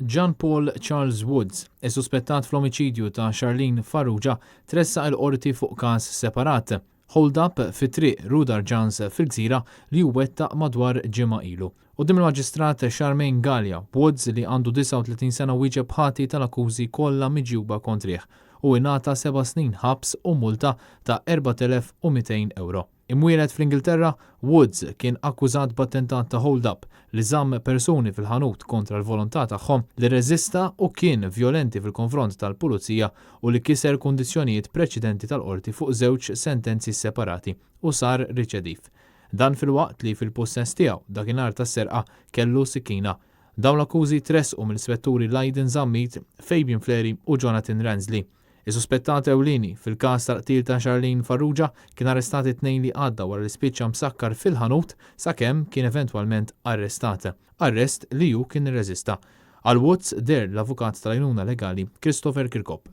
John Paul Charles Woods, is-suspettat fl-omiċidju ta' Charlene Farrugia, tressaq il-Qorti fuq każ separat, hold-up fi Triq Rue d'Argence fil-Gżira li hu wettaq madwar ġimgħa ilu. Quddiem il-Maġistrat Charmaine Galea, Woods li għandu 39 sena wieġeb ħati tal-akkużi kollha miġjuba kontrih u ingħata seba' snin ħabs u multa ta' 4,200 ewro. Imwieled fl-Ingilterra, Woods kien akkużat b'attentat ta' hold-up, li żamm persuni fil-ħanut kontra l-volontà tagħhom, li rreżista u kien vjolenti fil-konfront tal-pulizija u li kiser kundizzjonijiet preċedenti tal-qorti fuq żewġ sentenzi separati u sar riċediv. Dan filwaqt li fil-pussess tiegħu dakinhar tas-serqa kellu sikkina. Dawn l-akkużi tressqu mill-Ispetturi Lydon Zammit, Fabian Fleri u Jonathan Ransley. Is-suspettat ewlieni fil-każ tal-qtil ta' Charlene Farrugia kien arrestat it-Tnejn li għadda wara li spiċċa msakkar fil-ħanut sakemm kien eventwalment arrestat. Arrest li hu kien irreżista. Għal Woods deher l-avukat tal-għajnuna legali Christopher Kirkop.